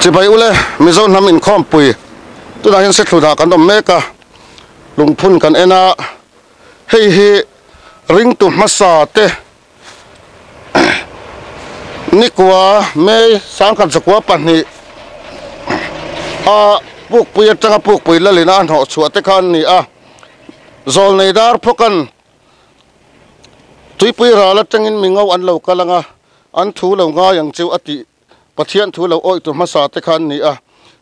Chibai ule Mizo hnam inkhawmpui tunah hian Sethlunah kan awm mek a, lungphun kan en a, hei hi ringtu hmasa te Nikua May sangkhat zakua pahnih a pukpui atanga pukpui lalina a hnawh chhuah te kha an ni a, zawlnei dar phawkan Tuipui ral atangin mi ngo an lo kal anga, an thu lo ngai ang cheu a tih Pathian thu lo awih tu hmasa te kha an ni a.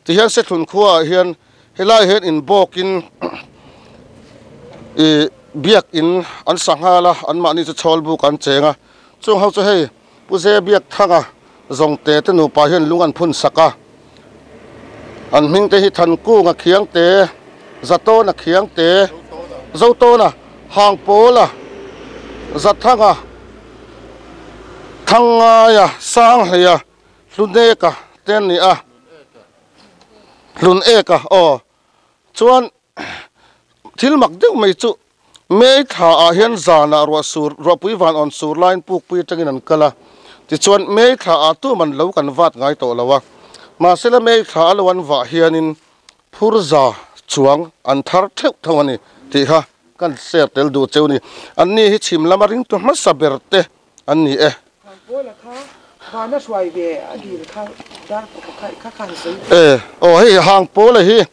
Tihian Sethlun khuaah hian helai hian inbawkin ih biak in an sa nghal a, anmahni chu chhawl buk an cheng a. Chung ho chu hei Pu Ze Biak Thanga Zawngte te nupa hian lung an phun sak a. An hming te hi Thankunga Khiangte, Zatawna Khiangte, Zotawna, Hangpawla, Zathanga, Thangngaia, Sanghleia, Hluneka te an ni a. Hluneka, aw. Chuan thil mak deuh mai chu May thla ah hian zanah ruah sur ruahpui van awn sur laiin pukpui atangin an kal a, tichuan May thla ah tuman lo kan vat ngai tawh lo a, mahsela May thla a lo an vah hianin phur za chuang an thar theuh theuh a ni tih kha kan share tel duh cheu a ni. Anni hi chhim lama ringtu hmasa ber te an ni e. E aw hei Hangpawla hi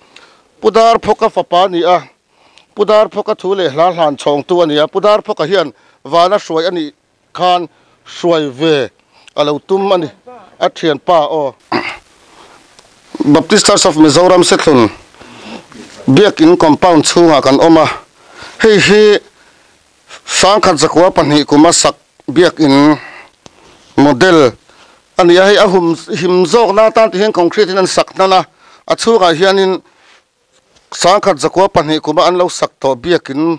Pu Darphawka fapa a ni a. Pu Darphawka thu leh hla hlan chhawngtu a ni a, Pu Darphawka hian vana hruai a nih khan hruai ve a lo tum a ni, a thianpa aw. Baptist Church of Mizoram Sethlun Biakin compound chhungah kan awm a, hei hi Sangkhat zakua pahnih kuma sak biakin model a ni a, hei a hum him zawkna atan ti hian concrete in an sak hnan a, a chhungah hianin Sangkhat zakua pahnih kuma an lo sak tawh biakin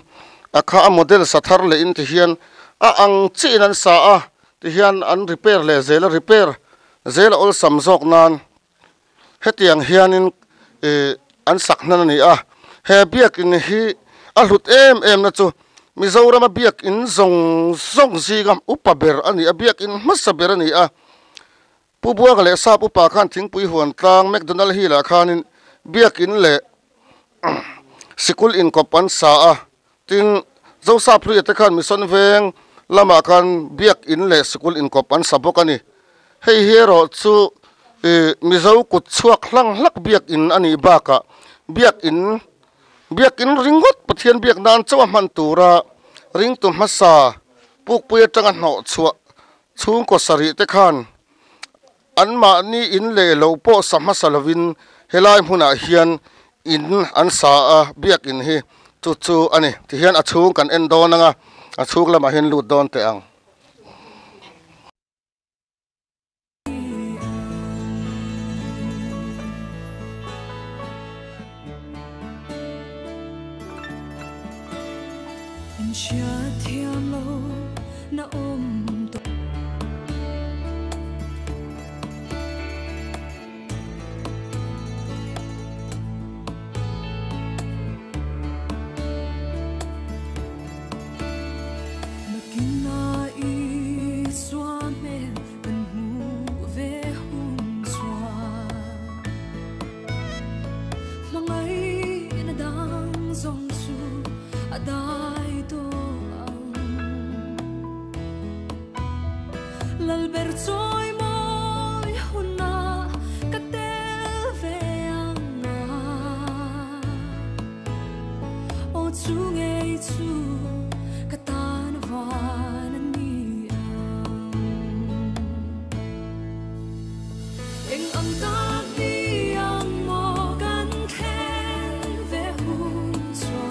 a kha a model sa thar leh in ti hian a ang chiah in an sa a ti hian an repair leh zel a repair zel a awlsam zawk nan hetiang hianin ih an sak hnan a ni a he biakin hi a hlut em em na chu Mizorama biakin zawng zawng zinga upa ber a ni a biakin hmasa ber a ni a. Pu Buanga leh Sap upa khan thingpui huan tlang McDonald Hill ah khanin biakin leh sikul inkawp an sa a, tin Zosap Hluia te khan Mission Veng lamah khan biakin leh sikul inkawp an sa bawk a ni. Hei hi erawh chu ih Mizo kut chhuak hlang hlak biakin a nih bakah biakin biakin ringawt Pathian biak nan chauh a hman tura ringtu hmasa pukpui atanga hnawh chhuah Chhungkaw sarih te khan anmahni in leh lo pawh sa hmasa lovin helai hmunah hian in an sa a, biakin hi chu chu a ni. Tihian a chhung kan en dawn ang a, a chhung lamah hian lut dawn teh ang.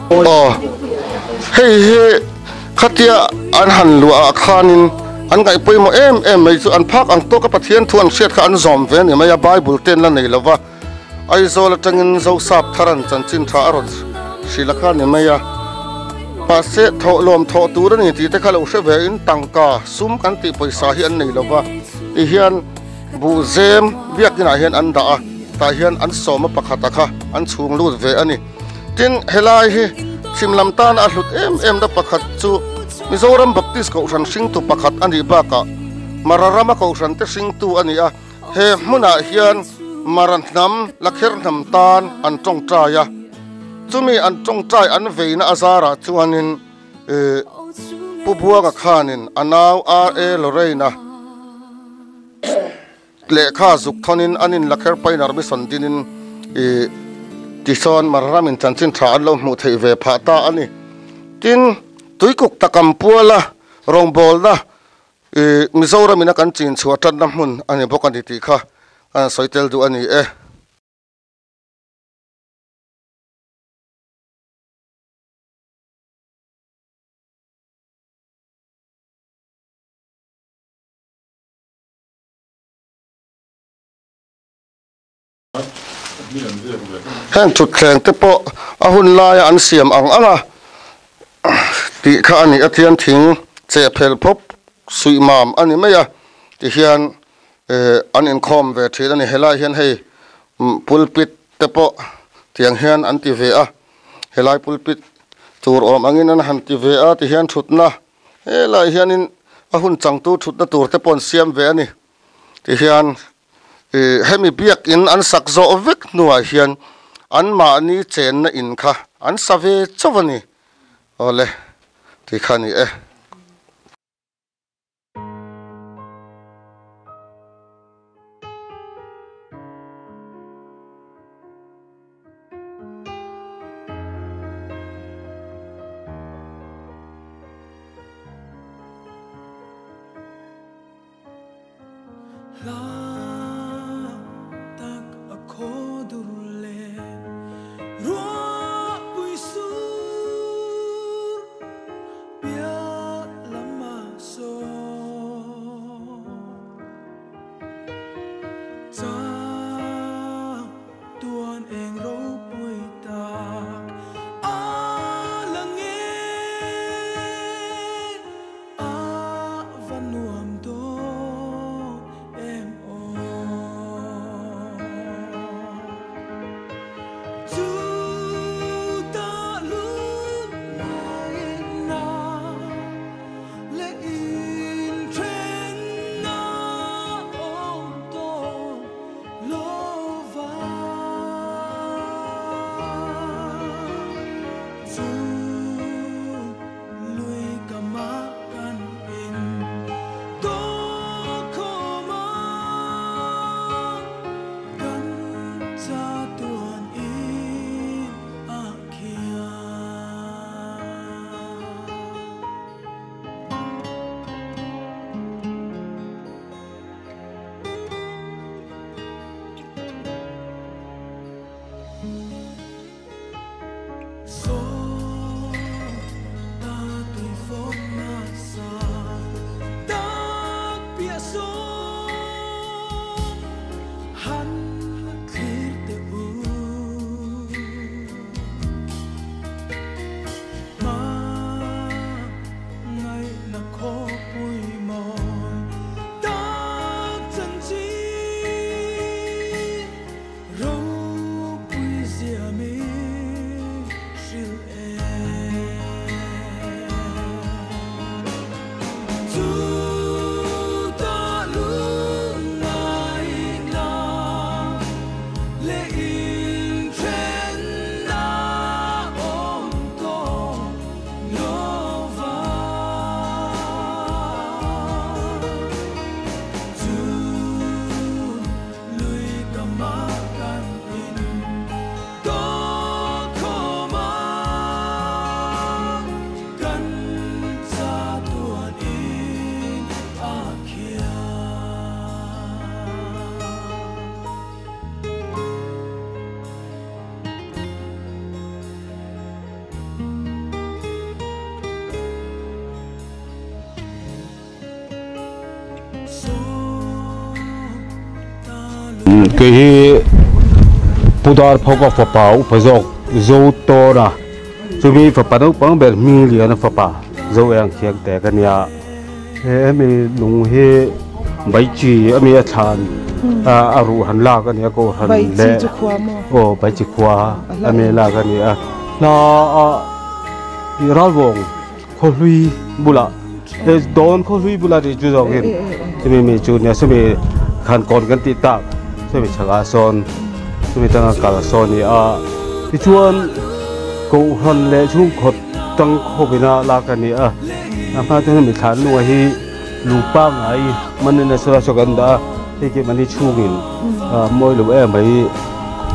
Aw hei hi khatia an han luah ah khanin an ngaih pawimawh em em mai chu an phak ang tawk a Pathian thu an hriat kha an zawm ve a ni mai a Bible te an la nei lo va Aizawl atangin Zosap thar an chanchin tha a rawn hrilh a kha a ni mai a mahse thawhlawm thawh tur a ni tih te kha lo hre ve in tangka sum kan tih pawisa hi an nei lo va tihian Buhzem biakinah hian an dah a, tah hian an sawma pakhata kha an chhung lut ve a ni. Tin, helai hi chhim lam tana a hlut em em na pakhat chu Mizoram Baptist Kohhran hringtu pakhat a nih bakah Mara rama Kohhran te hringtu a ni a, he hmunah hian Mara hnam, Lakher hnam tan an tawngtai a, chumi an tawngtai an veina a zarah chuanin Pu Buanga khanin a nau RA Lorraine-a lehkha zuk thawnin an in Lakher Pioneer Mission dinin tisawn Mara ramin chanchin tha an lo hmuh theih ve phah ta a ni. Tin, Tuikuk takam puala rawngbawlna Mizoram ina kan chin chhuah tanna hmun a ni bawk a ni tih kha ka sawi tel duh a ni e. Heng thutthleng te pawh a hun laia an siam ang ang a tih kha a ni a, thian thing cheh phel phawp suih mam a ni mai a tihian eh an inkhawm ve thin a ni. Helai hian hei pulpit te pawh tiang hian an ti ve a, helai pulpit tur awm angin an han ti ve a tihian thutna helai hianin a hun changtu thutna tur te pawh an siam ve a ni tihian. Ih hemi biakin an sak zawh vek hnuah hian anmahni chenna in kha an sa ve chauh a ni. Awle, tih kha a ni e. Kei hi Pu Darphawka fapa upa zawk Zo Tawna chumi fapa naupang ber hming liana fapa Zo Eng Thiang te ka nia. He hemi lung hi Baichi ami a thlan a ruh han lak a nia kohhran leh aw Baichi khua ami a lak a ni a hla a Ralvawng khawhlui bulah he dawn khawhlui bulah tih chu zawkin chumi mi chu nia chumi khan kawn kan tih tak. chumi chhakah sawn chumi tanga kal sawn a ni a tichuan kohhran leh chhungkhaw tang khawpina lak a ni a a hma chuan hemi thlan lunga hi lung pangngai manin a sawra saw kan dah a hei khi mahni chhungin mawi lo em mai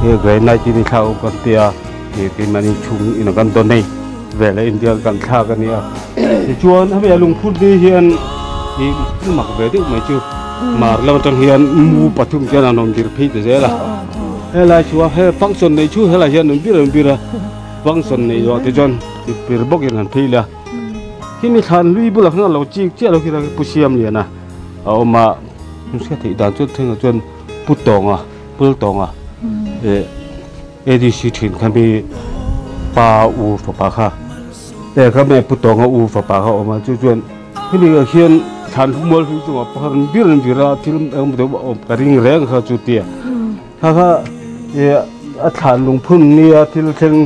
he granite in thlak awm kan tia ih keimahni chhung in kan donate vel a India kan thlak a ni a tichuan hemi a lungphut ni hian ih thil mak ve deuh mai chu mar lam atang hian mu pathum te an rawn dir phei ta zel a helai chhuah he function nei chu helai hian an bir an bir a function nei zawh te chuan pir bawkin an phei leh a khimi thlan hlui bulah khan a lo chik chiah lo khi pu Siamliana a awm a hriat theih dan chu thlengah chuan pu Tawnga Pul Tawnga eh ADC thin kha mi pa u fapa kha eh kha me pu Tawnga u fapa kha a awm a chu chuan hemi ah hian thlan mual hlui chungah pakhat an bir an bir a thil engemaw deuh a awm ka ring reng kha chu tia kha kha eh a thlan lungphun nia thil thleng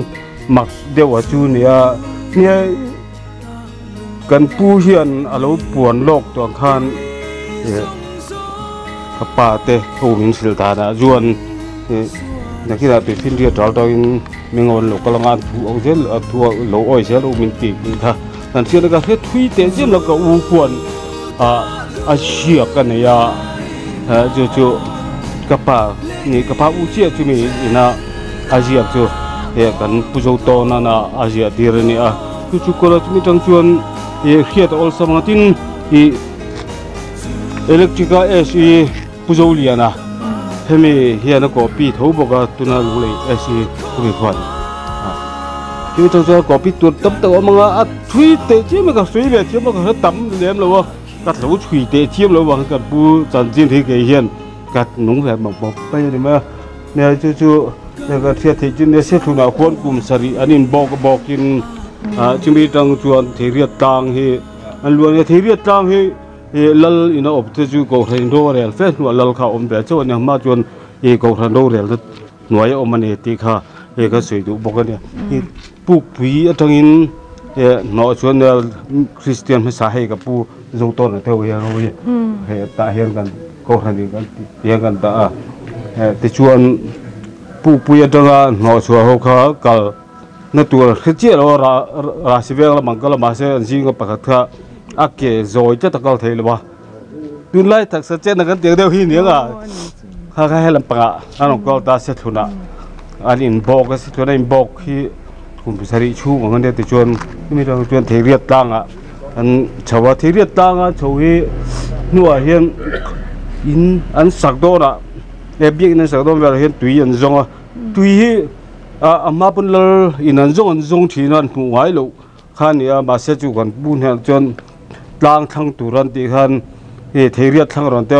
mak deuh a chu nia nia kan pu hian a lo puan lawk tawh ang khan eh ka pa te ho min hrilh danah chuan ih nakinah tui finriat ral tawhin mingawn lo kal anga an thu ang zel a thu lo awi zel u min tih tih kha kan hriat a ka hre thui teh chiam lo ka u khuan ah a hriak a nei a chu chu ka pa nih ka pa u chiah chumi ina a ziak chu eh kan pu zo tawn a a ziah tir a ni a chu chu kawla chumi tang chuan ih hriat a awlsam ang a tin ih electric a se pu zo lian a hemi hian a copy tho bawk a tuna lunglei se chumi khuan chumi tang chuan copy tur tam tak a awm ang a a thui teh chiam a ka sawi ve thiam a ka hre tam lem lo a ka tlo chhui teh chiam lo vang kan pu chanchin hi kei hian ka nung ve bawk bawk mai a ni mai a nia chu chu ka hriat theih chu nia Sethlunah khuan kum sarih an in bawk bawkin ah chumi tang chuan Theiriat tlang hi an luan a Theiriat tlang hi ih lal ina awp te chu Kohhran rorel fe hnuah lal kha a awm ve chauh a nia hma chuan ih Kohhran rorel te hnuai a awm a ni tih kha hei ka sawi duh bawk a nia ih pukpui atangin eh hnawh chuan Kristian hmasa hei ka pu Zotawn a theuh hian ho hi hei tah hian kan Kohhran in kan tih hian kan dah a eh tichuan pukpui atanga hnawh chhuah ho kha kal na tur hre chiah lo a rah rahsi veng lamah kal a mahse an zinga pakhat kha a ke zawi tlat a kal thei lo a tunlai taksa chetna kan tih ang deuh hi nia nga kha kha helam pangah an rawn kal ta Sethlunah an inbawk a Sethlun a inbawk hi kum sarih chhung ang ania tichuan chumi atang chuan Theiriat tlangah an chho a Theiriat tlanga chho hi hnuah hian in an sak dawnah eh biakin an sak dawn velah hian tui an zawng a tui hi ah a hma pawn lal in an zawng an zawng thin a an hmuh ngai loh kha a ni a mahse chu kan pu hnenah chuan tlang thlang tur an tih khan hei Theiriat thlang rawn te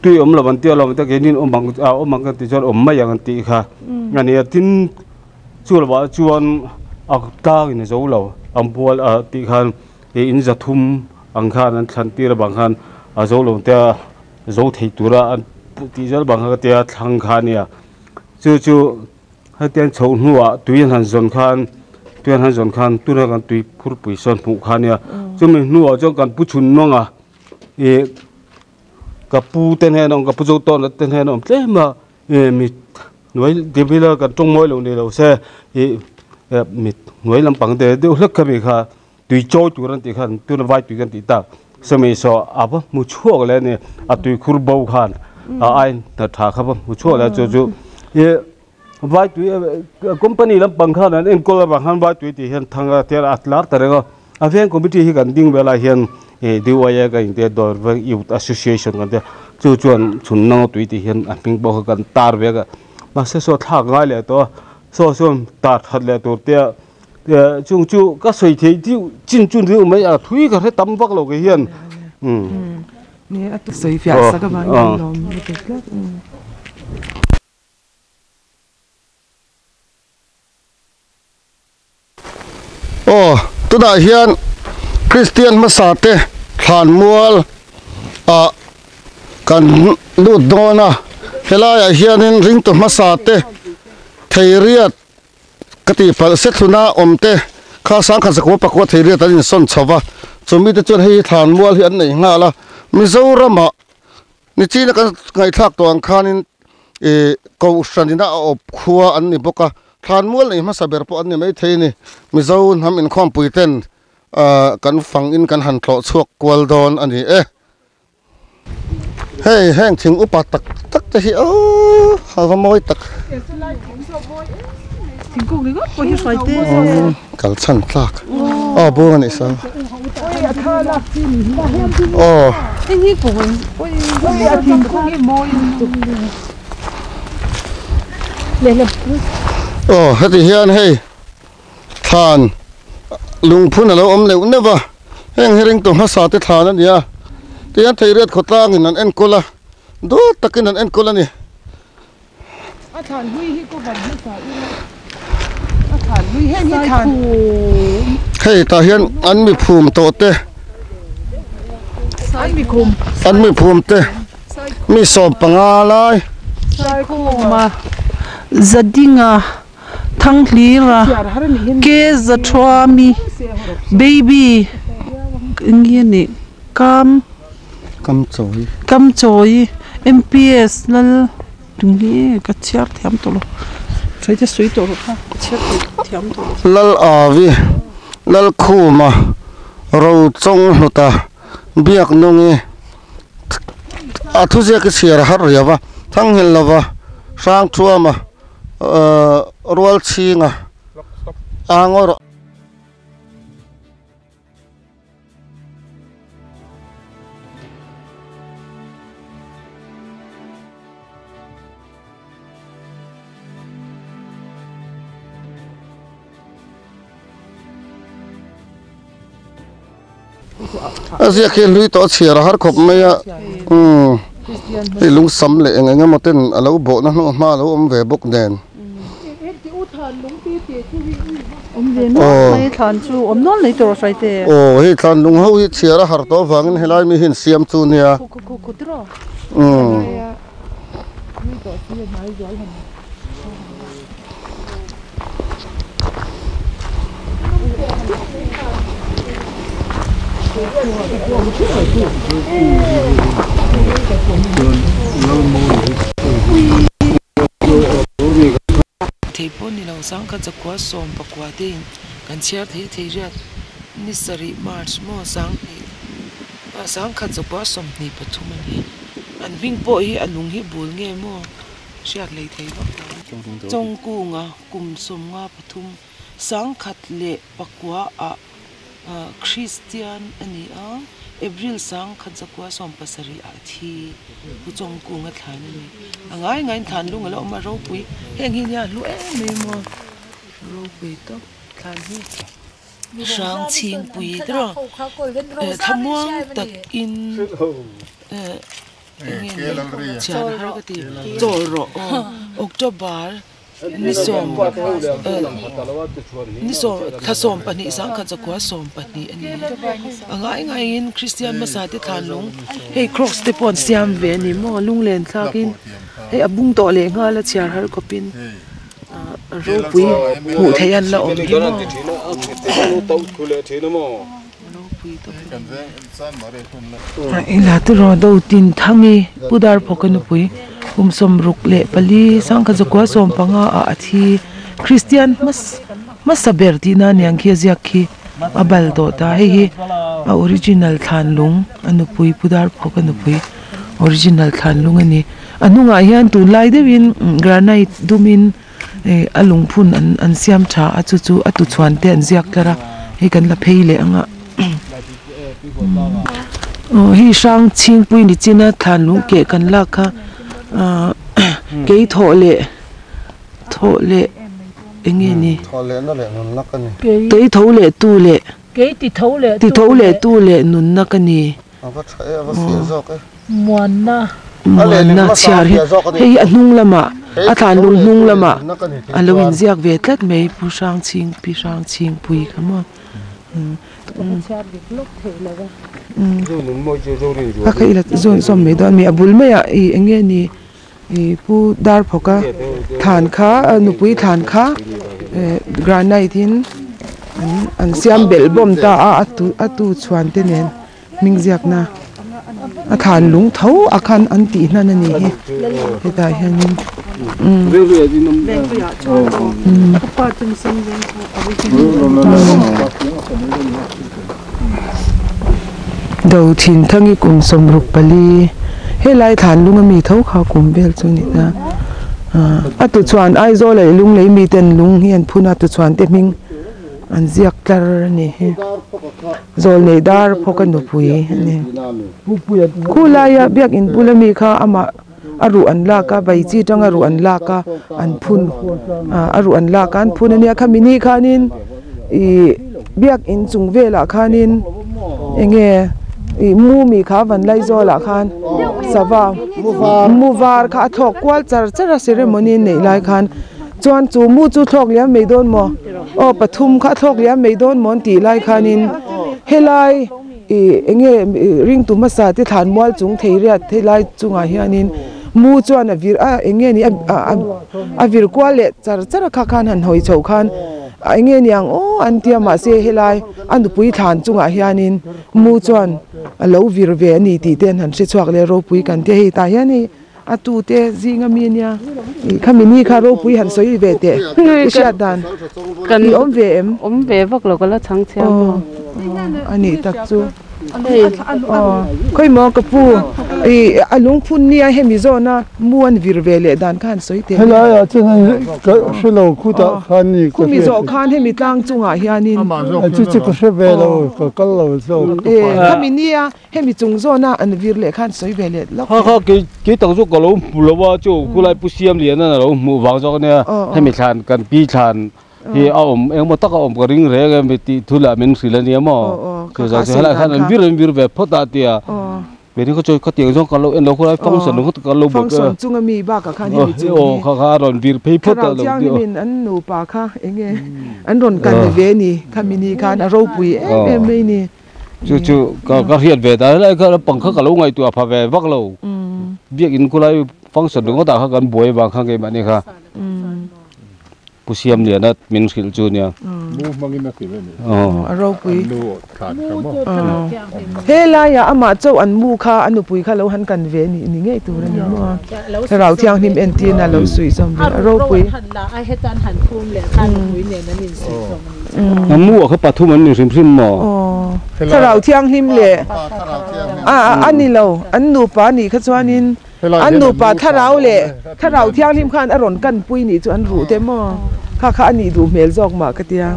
tui awm lo an tia lo te keinin awm ang ah awm ang kan tih chuan awm mai ang an tih kha a ni a tin chu lovah chuan a tlang in a zo lo an bual ah tih khan hei in za thum ang khan an thlan tir avang khan a zo lo te a zo thei tura an tih zel vang kha ka tia thlang kha a nia chu chu hetiang chhoh hnuah tui an han zawn khan tui an han zawn khan tuna kan tui phurpui sawn hmuh kha a nia chumi hnuah chuan kan pu chhun nawng a ih ka pu te hnen a awm ka pu zo tawn te hnen a awm tlem a ih mi hnuai tivila kan tawng mawi lo ni lo se ih mi hnuai lampang te deuh hlek kha mi kha tui chawi tur an tih khan tuna vai tui kan tih tak sawmi saw a va hmu chhuak leh a ni a tui khur bo khan a ai hna tha kha va hmu chhuak leh chu chu ih vai tui company lampang khan an enkawl avang khan vai tui tih hian thang a tia a lar ta reng a a veng committee hi kan ding velah hian ih DYA ka inti a dawr veng youth association kan tia chu chuan chhun nang tui tih hian a hming pawh kha kan tar ve a mahse saw thlak ngai leh tawh a saw chuan tar that leh tur te a. Chung chu ka sawi thei deuh chin chu ni deuh mai a thui ka hre tam vak lo ke hian umm. Ni a sawi fiah sak avangin an lawm lutuk tlat. Aw tunah hian Kristian hmasa te thlan mual ah kan lut dawn a helaiah hianin ringtu hmasa te Theiriat Ka tih palh se thluna awm te kha sangkhat zakua pakua thei riat an insawn chho va, chumi te chuan hei hi thlan mual hi an nei nghal a, Mizoramah Nichina kan ngaihthlak tawh ang khanin ih kohhran ina a awp khua an ni bawk a, thlanmual nei hmasa ber pawh an ni maithei a ni. Mizo hnam inkhawmpui ten ah kan fang in kan han tlawh chhuak kual dawn a ni e. Hei heng thing upa tak tak te hi aww a va mawi tak. Thingkung ringawt pawh hi hruai te. Kal chhan tlak aw bung a nih sa. Aw. Heng hi kung in oi a thingkung hi mawi lutuk. Aw heti hian hei thlan lungphun a lo awm neuh neuh va, heng hi ringtu hmasa te thlan a ni a, tihian Theiriat khawtlangin an enkawl a, duat takin an enkawl a ni. A thlan hlui hi ka van hmasa ila, a thlan hlui heng hi thlan. Hei tah hian an mi phum tawh te, an mi phum te mi 15 lai. Saikhuma Zadinga. Thanghlira ke Zathuami baby eng nge nih kam kam chawi M_P_S lal eng nge ka chhiar thiam tawh lo sawi te sawi tawh rawh kha ka chhiar thiam tawh lo. Lal Avi Lalkhuma Rochawnghlawta Biaknungi a thuziak hi chhiar a har riau a Thanghil lova Hrangthuama. Rual chhinga a ngawr. A ziak hi hlui tawh a chhiar a har khawp mai a umm hei lungsam leh eng eng emaw ten a lo bawhna hnu hma a lo awm ve bawk nen. Aw hei thlan lung ho hi chhiar a har tawh avangin helai mi hi an siam chu nia umm. Thei pawh ni lo sangkhat zakua sawm pakua te in kan chhiar thei thei riat ni sarih march maw sanghnih sangkhat zakua 23 a ni an hming pawh hi a lung hi bul nge maw. Hriat lei thei vak lo. Chawngkunga kum 53 1004 ah Kristian a ni a, April 1970 ah a thi. Pu Chawngkunga thlan a ni. A ngai ngaiin thlan lung a la awm a, ropui heng hi nia hlu em mai maw ropui tawp thlan hi. Hrang chhingpui te rawh thlamuang takin. Chhiar har ka ti chawl rawh aw October ni sawm ni sawm thla 12 1912 a ni a ngai ngaiin Kristian hmasa te thlan lung hei cross te pawh an siam ve a ni maw lunglen thlakin hei a bung tawh leh nghal a chhiar har khawpin ropui hmuh theih an la awm hi maw. Ila te rawh do tin thang i Pu Darphawka nupui kum 64 1915 ah a thi Kristian hmasa ber tihna aniang khi a ziak khi a bal tawh ta hei hi a original thlan lung a nupui Pu Darphawka nupui original thlan lung a ni a hnungah hian tunlai deuhin granite dumin. Hei a lungphun an an siam tha a chu chu a tuchhuan te an ziak tlar a hei kan la phei leh ang a aw hei hrang chhingpui ni chin a thlan lung keh kan lak kha ah kei thawh leh thawh leh eng nge ni kei tho leh tu leh ti tho leh tu leh nunna ka ni. Muanna chhiar hi hei hi a hnung lamah a thlan lung hnung lamah a lo inziak ve tlat mai Pu Hrangchhing Pi Hrangchhingpui kha maw a kha ila zawn zawm mai dawn a mi a bul maiah ih eng nge ni ih Pu Darphawka thlan kha nupui thlan kha eh granite in an siam belh bawm ta a a tu chhuan te nen. Hming ziakna A thlan lung tho a khan an tih hnan a ni hi hetah hianin umm. Do Thinthang i kum 64 helai thlan lung ami tho kha kum vel chu a ni a a tuchhuan Aizawl leh Lunglei miten lung hi an phun a tuchhuan te hming an ziak tlar a ni hi. Zawlnei dar phawk a nupui a ni. Khulaia biakin bula mi kha amah a ruh an lak a, vai chi tanga ruh an lak a, an phun a ruh an lak a an phun a nia. Khami ni khanin ih biakin chung velah khanin eng nge ih mu mi kha van Laizawlah khan sava mu var kha a thlawk kual char char a ceremony neih lai khan. Chuan chu mu chu thlawk liam mai dawn maw? Aw pathum kha a thlawk liam mai dawn maw an tih lai khanin helai ih eng nge ringtu hmasa te thlan mual chung thei riat helai chungah hianin mu chuan a vir a eng nge ni a a vir kual leh char char a kha khan han hawi chhoh khan eng nge ni ang aw an tia mahse helai a nupui thlan chungah hianin mu chuan a lo vir ve a ni tih te an han hre chhuak leh ropui kan tia hei tah hian hei. A tute zinga mi ania ih khami ni kha ropui han sawi ve teh i hriat dan i awm ve em? Awm ve vak lo ka la chhang chhiang maw? Aw a nih tak chu aw khawi maw ka pu ih a lungphun nia hemi zawna mu an vir ve leh dan kha han sawi teh. Helai ah chuan ka hre lo khutah khan ni ka hriat. Khumi zawh khan hemi tlang chungah hianin. Chu chu ka hre ve lo ka kal lo zawk. Khami nia Hemi chung zawna an vir leh khan sawi ve leh lawk Kha kha kei kei tak chu ka lo hmu lo a chu khulai Pu Siam Lian an a lo hmuh vang zawk ania hemi thlan kan pi thlan hi a awm engemaw tak a awm ka ring reng em tih thu lah min hrilh ania maw chu zan chu helai khan an vir an vir ve phawt a tia keini kha chuan khatiang zawng kan lo en lo khulai function ringawt kan lo buaipui a function chunga mi bakah khan hemi chung hi aw kha kha a rawn vir phei phawt a lo tih aw an nupa kha enge an rawn kan ve ni khami ni khan a ropui em em mai ni. Chu chu ka ka hriat ve ta helai kha pang kha ka lo ngaihtuah pha ve vak lo biakin khulai function ringawt ah kha kan buai vang kha keimahni kha Pu Siamliana min hrilh chu nia. Mu hmangin a hrilh a ni. A ropui. Helaiah amah chauh an mu kha a nupui kha lo han kan ve ni ni ngei tur a ni maw? Thlarau Thianghlim entirna lo suih zawm ve a ropui. A mu ah kha pathum an ni hrim hrim maw? Aw, Thlarau Thianghlim leh a a ni lo, an nupa a nih kha chuanin an nupa Thlarau leh Thlarau Thianghlim khan a rawn kanpui nih chu an ruh te maw? Kha kha a nih duh hmel zawk mah ka tia,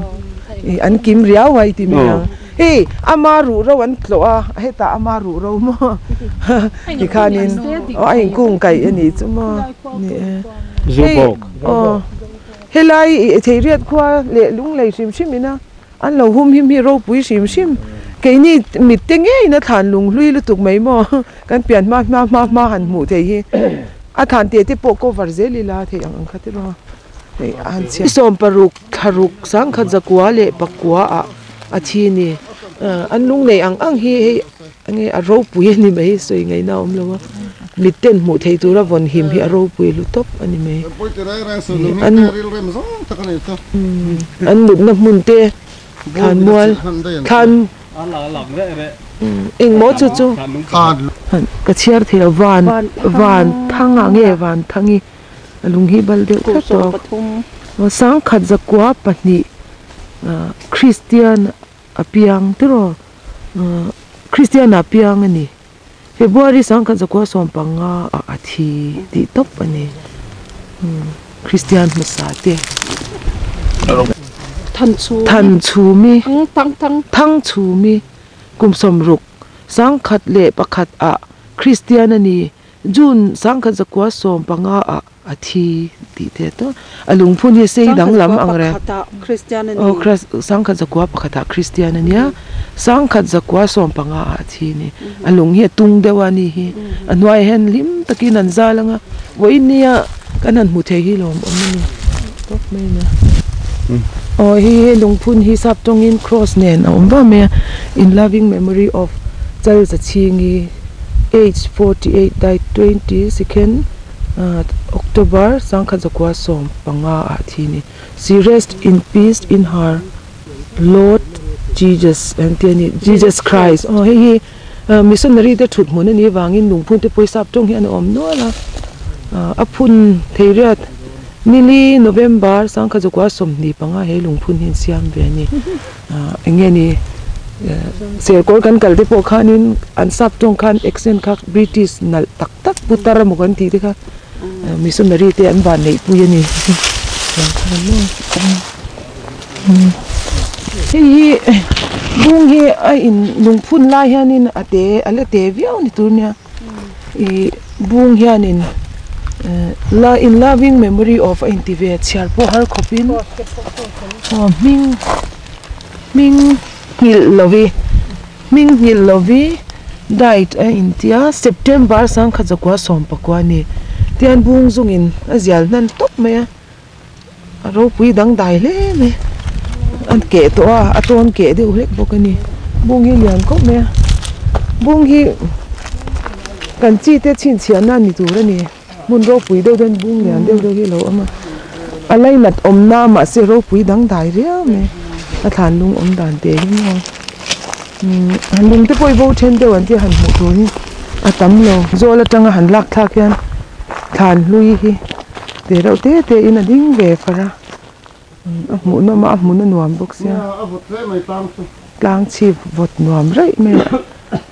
ih an kim riau a i ti mai ang. Hei ama ruh ro an tlawh a, hetah ama ruh ro maw tikhanin aw a inkung kaih a nih chu maw ni e. Hei aw. Helai i Theiriat khua leh Lunglei hrim hrim ina an lo hum him hi ropui hrim hrim. Keini mitte ngeiin a thlan lunghlui lutuk mai maw? Kan pian hma hma hma hma han hmuh thei hi a thlan te te pawh cover zel ila thei ang ang kha te maw? Hei a han chhiat. 16 thlaruk sangkhat zakua leh pakua ah a thi ni. An lunglei ang ang hi hei Enge a ropui a ni mai sawi ngaihna a awm lo a, mitten hmuh theih tura vawn him hi a ropui lu tawp a ni mai. An an mutna hmun te thlan mual thlan engmaw chu chu ka chhiar thei lo van van thang ah nge van thang i a lung hi bal deuh tlat tawh sangkhat zakua pahnih Kristian A piang tiraw Kristiana piang a ni. February sangkhat zakua 15 ah a thi tih tawp a ni. Kristian hmasa te. Thanchhumi Thangchhumi kum 60 1001 ah Kristian a ni. June 1915 ah a thi tih te tawh a lungphun hi sei danglam ang reng aw 1901 ah Kristian a nia 1915 ah a thi a ni a lung hi a tung deuh a ni hi a hnuaiah hian hlim takin an zal ang a vawiin nia kan han hmu thei hi lawmawm a ni tawp mai a aw hei hi lungphun hi sap tawngin cross nen a awm vang mai a in loving memory of Chalzachhingi age 48 died 20 second October 1915 ah thi ni. She rest in peace in her Lord Jesus an ti a ni, Jesus Christ. Aw hei hi Missionary te thut hmun a nih avangin lungphun te pawisa tawng hian a awm nual a, a phun thei riat nili November sangkhat zakua 25 he lungphun hi an siam ve a ni. Eng nge ni serkawl kan kal te pawh khanin an sap tawng khan accent kha British nalh tak tak putar emaw kan tih te kha missionary te an van neih pui a ni. Hei hi bung hi a in lungphun lai hianin a te a la te viau ni tur nia ih bung hianin la in loving memory of a inti ve chhiar pawh har khawpin aw hming hming nghilh lovi hming nghilh lovi died a intia September sangkhat zakua 19 a ni tian bung zungin a zial hnan tawp mai a. A ropui dangdai hle mai a keh tawh a a tawn keh deuh hlek bawk a ni bung hi lian khawp mai a bung hi kan chi te chhinchhiah na ni tur a ni hmun ropui deuh hian bung lian deuh deuh hi a lo awm a a lainat awmna mahse ropui dangdai riau mai a thlan lung awm dan te hi maw umm lung te pawh hi bo then deuh an tia han hmuh tur hi a tam lo zawl atanga han lak thlak hian thlan hlui hi. Te reuh te te in a ding ve far a, a hmuh nawm a, a hmun a nuam bawk sia. Tlang chhip vawt nuam raih mai a,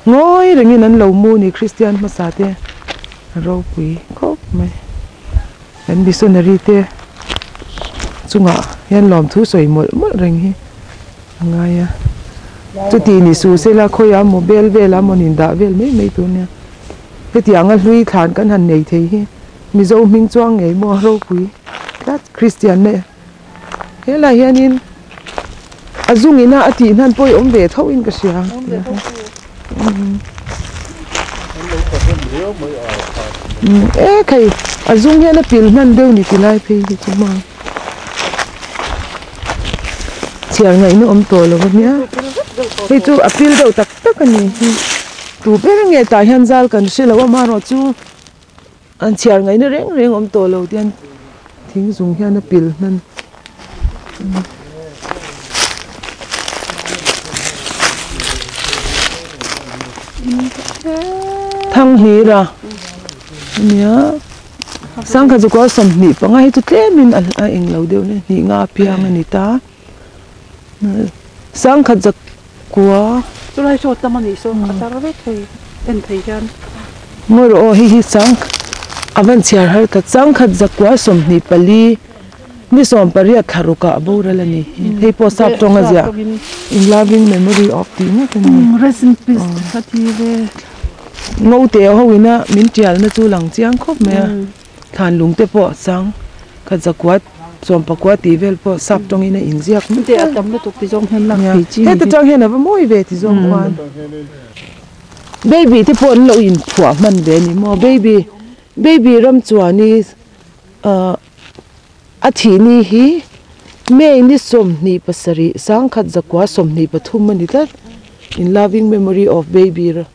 ngawi rengin an lo mu ni Kristian hmasa te a ropui khawp mai. Kan missionary te chungah hian lawmthu sawi mawlh mawlh reng hi a ngai a, chuti ni su sela khawiah maw bel velah maw nin dah vel mai mai tur nia, hetianga hlui thlan kan han nei thei hi. Mizo hming chuang ngei maw a ropui tlat Kristian na helai hianin a zung ina a tih hnan pawh i awm ve tho in ka hria e khai a zung hian a pil hman deuh ni ti lai phei hi chu maw chhiar ngaihna awm tawh lo a nia hei chu a pil deuh tak tak a ni hi tu ber nge tah hian zal kan hre lo a amaherawhchu. An chhiar ngaihna reng reng awm tawh lo tian thing zung hian a pil hman. Thanghlira ania sangkhat chu kawr 25 hi chu tlemin a englo deuh hle hnih nga piang a ni ta sangkhat zakua. Chulai saw tam a nih saw a tar vek thei en thei hian. Ngawi rawh aw hei hi chang a van chhiar har ta changkhat zakua 24 ni 18 thla rukah a boral a ni hei pawh sap tawng a ziah in loving memory of tih ngawt a ni. Rest in peace a ti ve. Ngo te ho ina min tialna chu lang chiang khawp mai a thlan lung te pawh chang khat zakua 19 tih vel pawh sap tawngin a inziak mai a. Heta tang hian a va mawi ve ti zawng khuan. Baby te pawh an lo inphuah hman ve a ni maw baby baby ram chuan i ahh a thih ni hi May ni 27 1923 a ni tlat in loving memory of baby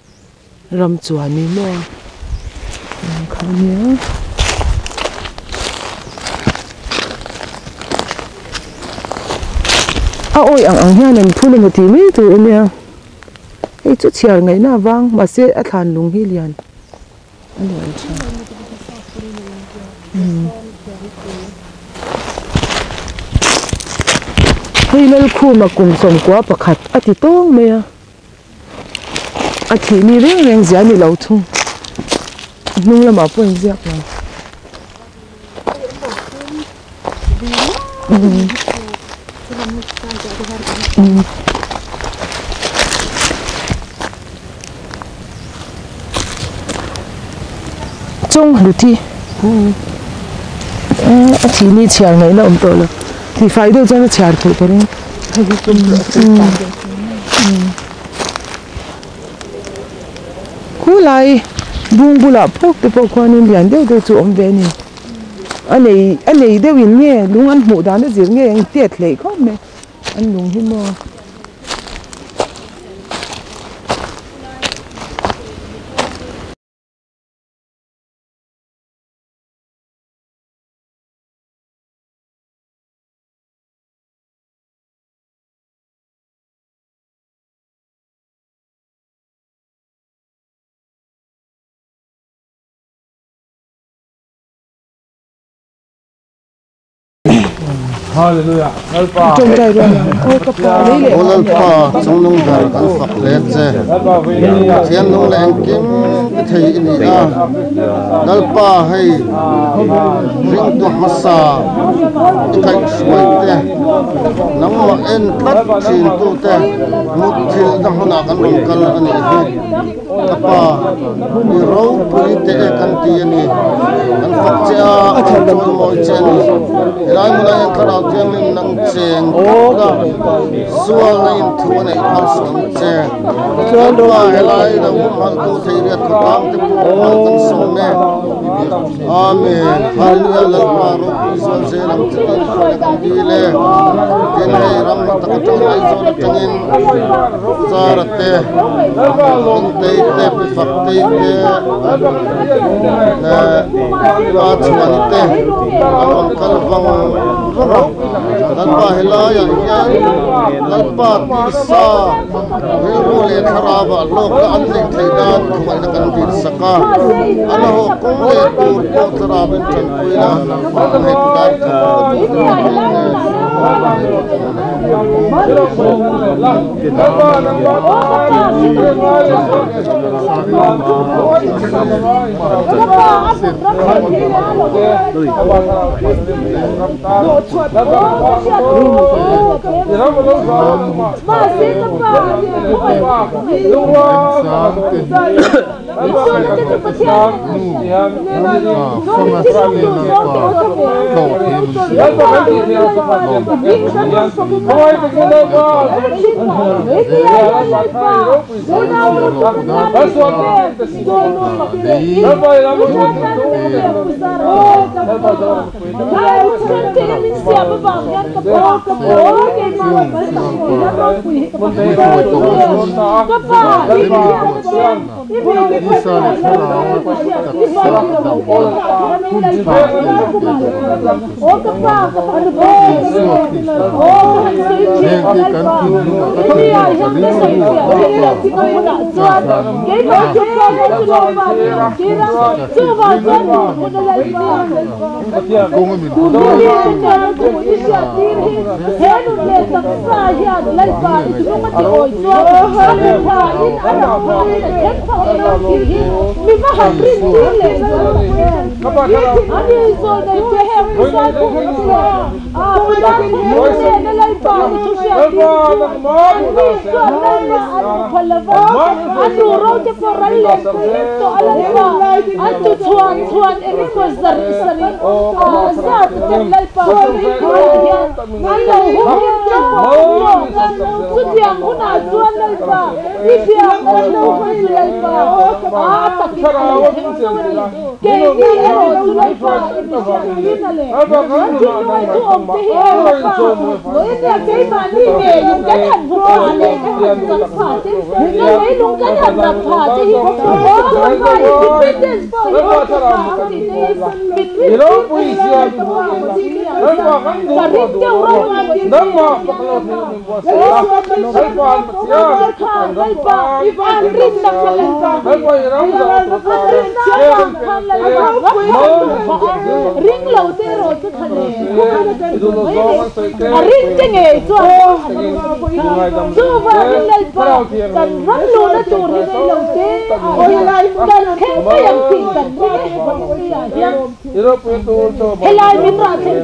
ram chuan i maw kha nia. A awi ang ang hian an phun emaw tih mai tur a nia. Hei chu chhiar ngaihna avang mahse a thlan lung hi lian a lian tha. Hei Lalkhuma kum 91 a ti tawng mai a, a thih ni reng reng zia a ni lo thung. A hnung lamah pawh inziak lo. Chung hluthi a thih ni chhiar ngaihna awm tawh lo tih fai deuh chuan a chhiar theih ka ring khulai bung bulah phawk te pawh khuanin lian deuh deuh chu awm ve a ni. A nei a nei deuh in nge lung an hmuh dan a zir nge ang tiat hleih khawp mai an lung hi maw. Tawngtai rual ang. Aw ka pa lei leh Aw Lalpa, chungnung ber kan fak hle che. Pathian nung leh engkim ti thei i ni a. Lalpa hei ringtu hmasa i kaihhruai te, nangmah en tlat thintute mutthilhna hmunah kan rawn kal a nih hi. Ka pa, mi ropui teh e kan ti a ni. Kan fak che a, kan chawimawi che a ni. Helai hmunah hian Thlarau Thianghlim nang cheng tlat a, sualna in thu a neih phal suh ang che. Kan pa, helai lo humhalhtu thei riat khawtlang te pawh mal kan sawm e. Amen. Hallelujah Lalpa ropui zual zel ang che tiin hruaina kan dil e. Tin hei ram hla tak atangin Aizawl atangin Zara te, Lungtei te, Pi Faktei te leh Pa Chhuani te an rawn kal vang vang a. Lalpa helaiah hian Lalpa tisa rilru leh thlarauah hlawkna an neih theih nan khawngaihna kan dilsak a. An haw kawng leh tur pawh thlarauin tanpui la, an hei pu dar khat ka duh te ka hriat nen. Nisa leh thlarau taksa dam hun tha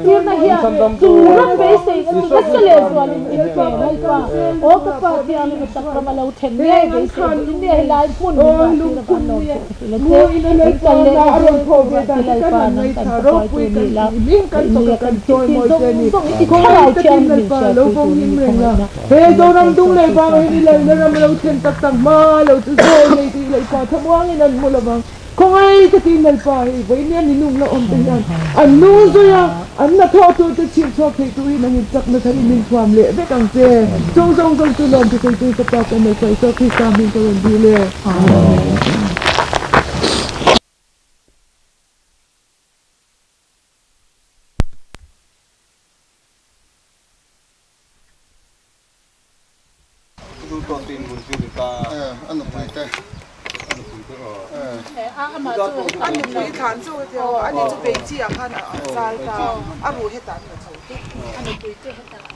a nei ve bawk ang tih chu Isua Krista heng te kan thinlungah ka thinlungah ka rilru ah Lalpa ka hlan a Kawng a min hmu A nupui thlan chu ani chu Beichi ah khan a chal ta a ruh hetah an la chho tawp. A nupui te hetah an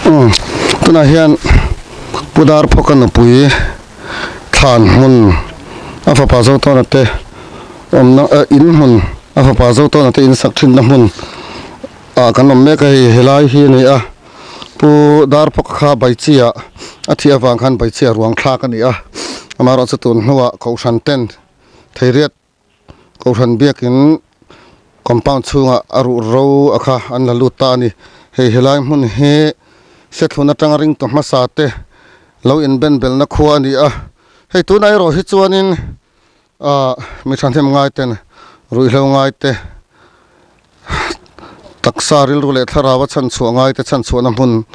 Umm tunah hian Pu Darphawka nupui thlan hmun a fapa Zotawna te awmna eh in hmun a fapa Zotawna te in sak thinna hmun ah kan awm mek a hei helai hi a ni a. Pu Darphawka kha Baichia a thih avang khan Baichia ruang thlak a ni a, amaherawhchu tun hnuah Kohhran ten Theiriat Kohhran biakin compound chhungah a ruh ro a kha an la lut ta a ni. Hei helai hmun hi Sethlun atanga ringtu hmasa te lo inbenbelna khua a ni a, hei tunah erawh hi chuanin Ahh mi thahnem ngai ten ruihhlo ngai te taksa rilru leh thlarau a chhanchhuah ngai te chhanchhuahna hmun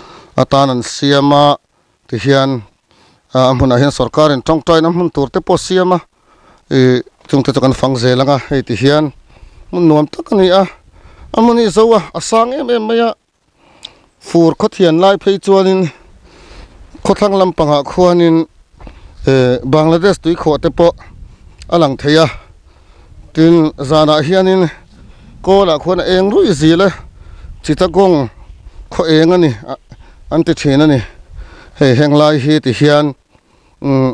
atan an siam a tihian a hmunah hian sorkar in tawngtaina hmun tur te pawh a siam a ih chungte chu kan fang zel ang a hei tihian hmun nuam tak a ni a a hmun hi zo a a sang em em mai a. Fur khawthian lai phei chuanin khawthlang lampangah khuanin eh Bangladesh tuikhuah te pawh a lang thei a, tin zanah hianin kawlah khuan a eng ruih zil a, Chittagong khaw eng a ni an ti thin a ni, hei heng lai hi ti hian umm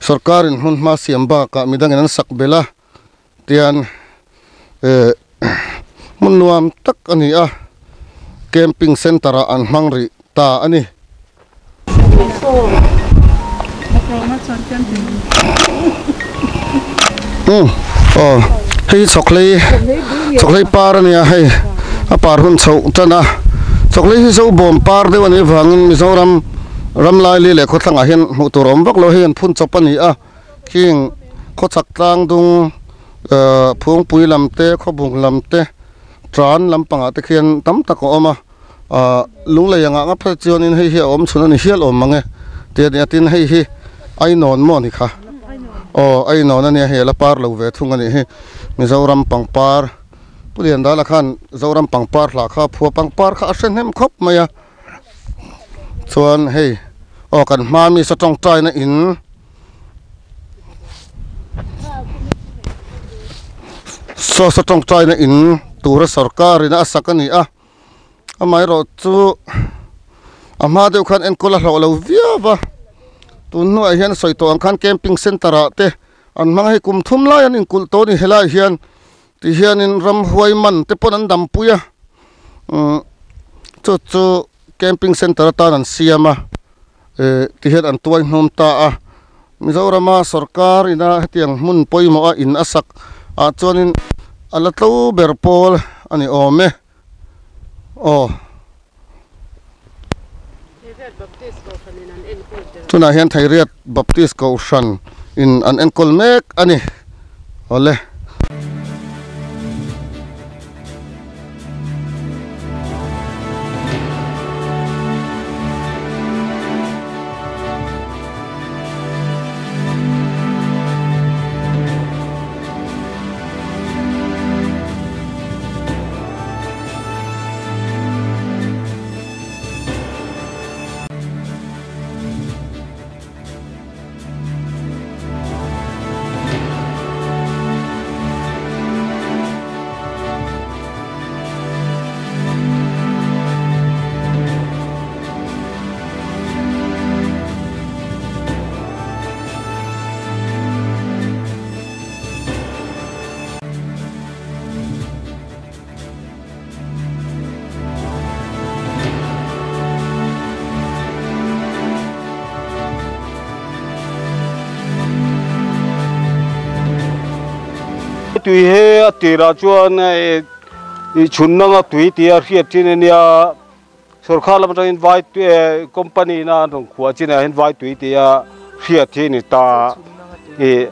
sorkarin hmun hma siam bakah midangin an sak belh a. Tian eh hmun nuam tak a ni a, camping centre ah an hmang rih ta a ni. Umm aw hei hi chhawkhlei chhawkhlei par a nia hei a par hun chhoh tan a chhawkhlei hi zobawm par deuh a nih avangin Mizoram ram laili leh khawthlangah hian hmuh tur a awm vak lo hei an phun chawp a ni a. Khing khawchhak tlang dung phungpui lam te khawbung lam te tan lampangah te khian tam tak a awm a ah lunglei angah nga phei chuanin hei hi a awm chhun a ni hial awm mang e tih a ni a tin hei hi ainawn maw ni kha aw ainawn a nia hei a la par lo ve thung a nih hi Mizoram pangpar Pu Liandala khan Zoram pangpar hlah kha phua pangpar kha a hre hnem khawp mai a chuan hei aw kan hma mi saw tawngtaina in. Saw saw tawngtaina in tura sorkar in a sak a ni a amaherawh chu a hma deuh khan enkawl a hlauh lo viau va tun hnuah hian sawi tawh ang khan camping centre ah te an hmang a hei kum thum lai an inkulh tawh a ni helaiah hian ti hianin ramhuai man te pawn an dampui a umm chu chu camping centre atan an siam a. Eh ti hian an tuai hnawm ta a, Mizorama sorkar ina hetiang hmun pawimawh a in a sak ah chuanin a la tlo ber pawl a ni awm e aw. Tunah hian Thairiat Baptist Kohhran in an enkawl mek a ni awle. Tui he a tirah chuan ih chhun nanga tui tia hriat thin a nia sorkar lam atangin vai company in a an rawn khuah chinah hian vai tui tia hriat hi a ni ta ih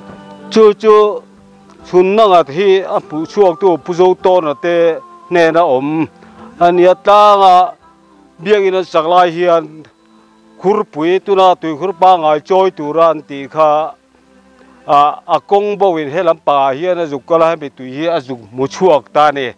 chu chu. Chhun nanga hi a hmuh chhuaktu Pu Zotawna te hnena awm a nia. Tlanga biakin an sak lai hian khurpui tuna tuikhur pangngai chawi tura an tih kha a kawng bo in he lampangah hian a zuk kal a, hemi tui hi a zuk hmu chhuak ta a ni.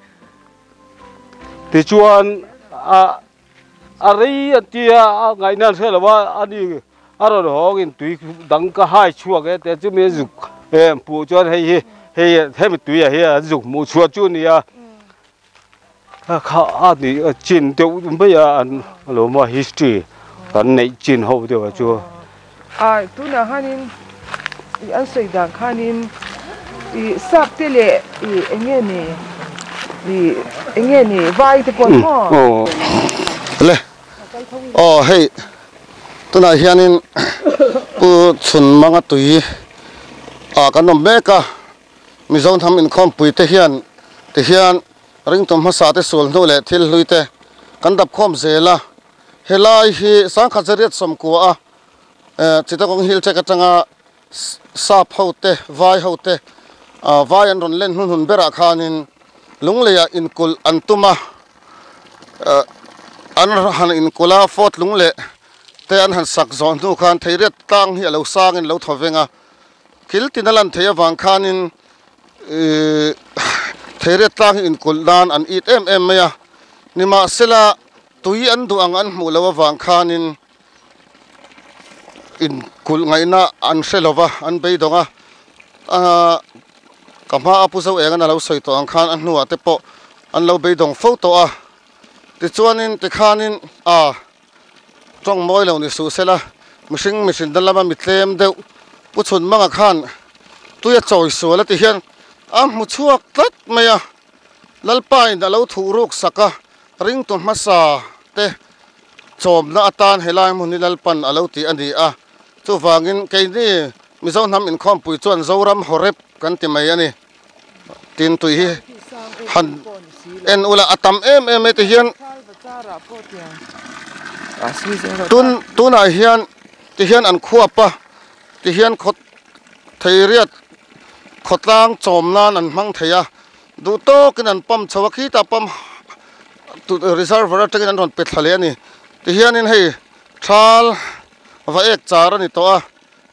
Tichuan a rei an ti a, a ngaihna an hre lo a, ani. A rawn hawngin tui dang ka hai chhuak e te chumi zuk hmuh chuan hei hi hei hemi tuiah hian an zuk hmuh chhuah chu a ni a. Kha a nih chin deuh mai a an lo maw history kan neih chin ho deuh a chu. A tunah khanin ih an sawi dan khanin ih sap te leh ih eng nge ni ih eng nge ni vai te pawh maw. Le aw hei tunah hianin pu chhun manga tui ah kan awm mek a. Mizo hnam inkhawmpui te hian ti hian ringtu hmasa te sul hnu leh thil hlui te kan dap khawm zel a, helai hi sangkhat zariat sawmkua a Chittagong Hill Tract atanga sap ho te vai ho te vai an rawn len hnuhnun berah khanin lungleiah inkulh an tum a, an han inkulh a Fort Lungleh te an han sak zawh hnu khan Theiriat tlang hi a lo sangin lo thaw veng a. Thil tin a lan theih avang khanin ihh theiriat tlang hi inkulh nan an it em em mai a, nimahsela tui an duh ang an hmuh loh avang khanin inkulh ngaihna an hre lo va, an beidawng a, ahh ka hma a Pu Zoengan a lo sawi tawh ang khan a hnuah te pawh an lo beidawng fo tawh a, tichuanin tikhanin a. Tawng mawi lo ni suh sela, mihring mihrinna lama mi tlem deuh Pu Chhun Manga khan tui a chawi sual a ti hian a hmu chhuak tlat mai a, Lalpa in a lo thuh ruk sak a, ringtu hmasa te chawmna atan helai hmun hi Lalpan a lo ti a ni a, chuvangin keini Mizo hnam inkhawmpui chuan Zoram Horeb kan ti mai a ni. Tin tui hi han en ula a tam em em mai te hian tun tunah hian ti hian an khuap a ti hian khaw theiriat khawtlang chawm nan an hmang thei a duh tawkin an pump chho a khitah pump reservoir atangin an rawn pe thla leh a ni ti hianin hei thal va ek char a ni tawh a.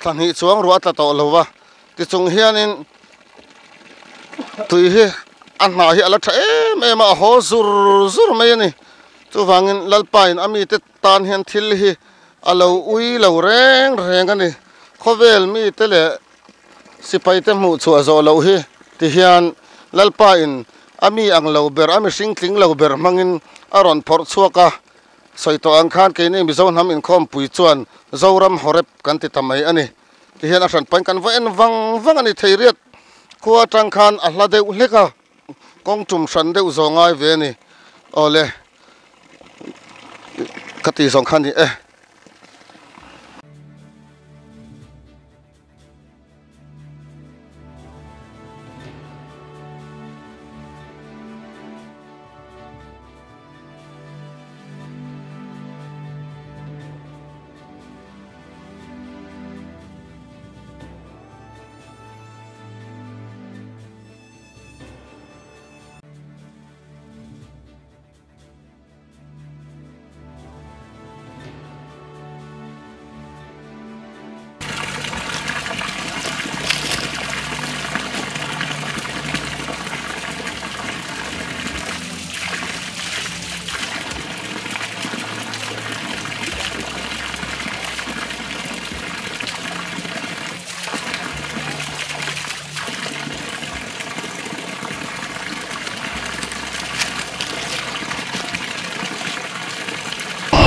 Thla hnih chuang ruah a tla tawh lo va, tichung hianin tui hi a hnah hi a la tha em em a, a haw zur zur mai a ni. Chuvangin Lalpain a mite tan hian thil hi a lo ui lo reng reng a ni. Khawvel mite leh sipaite hmuh chhuah zawh loh hi ti hian Lalpain a mi ang lo ber, a mihring tling lo ber hmangin a rawn phawrh chhuak a. Sawi tawh ang khan keini Mizo hnam inkhawmpui chuan Zoram Horeb kan ti ta mai a ni. Tihian a hran pahin kan va en vang vang a ni. Theiriat khua atang khan a hla deuh hlek a, kawng tum hran deuh zawh ngai ve a ni. Awle, ka tih zawng kha a ni e.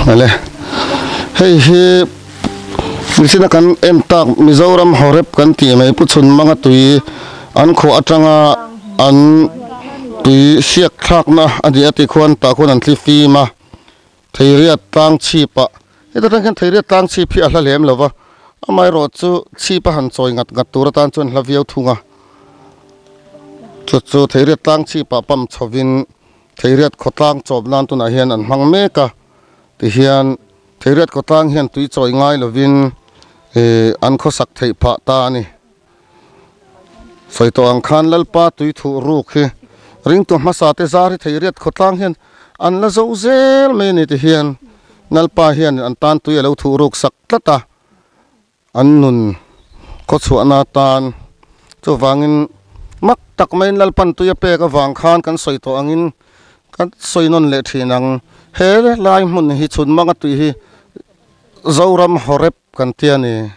Ale hei hi mihring kan en tak Mizoram Horeb kan tih mai Pu Chhun Manga tui an khuah atanga an tui siak thlakna a ni a tih khuan tah khuan an thli fim a Theiriat tlang chhip ah heta tang hian Theiriat tlang chhip hi a hla lem lo va amaherawh chu chhip a han chawi ngat ngat tur atan chuan hla viau thung a chu chu Theiriat tlang chhip ah pump chhovin Theiriat khawtlang chawp nan tunah hian an hmang mek a tihian Theiriat khawtlang hian tui chawi ngai lovin ih an khawsak theih phah ta a ni. Sawi tawh ang khan Lalpa tui thuh ruk hi ringtu hmasa te zar hi Theiriat khawtlang hian an la zo zel mai a ni ti hian Lalpa hian an tan tui a lo thuh ruk sak tlat a, an nun khawchhuahna atan chuvangin mak tak maiin Lalpan tui a pek avang khan kan sawi tawh angin kan sawi nawn leh thin ang. He lai hmun hi chhun manga tui hi. Zoram Horeb kan tia ni.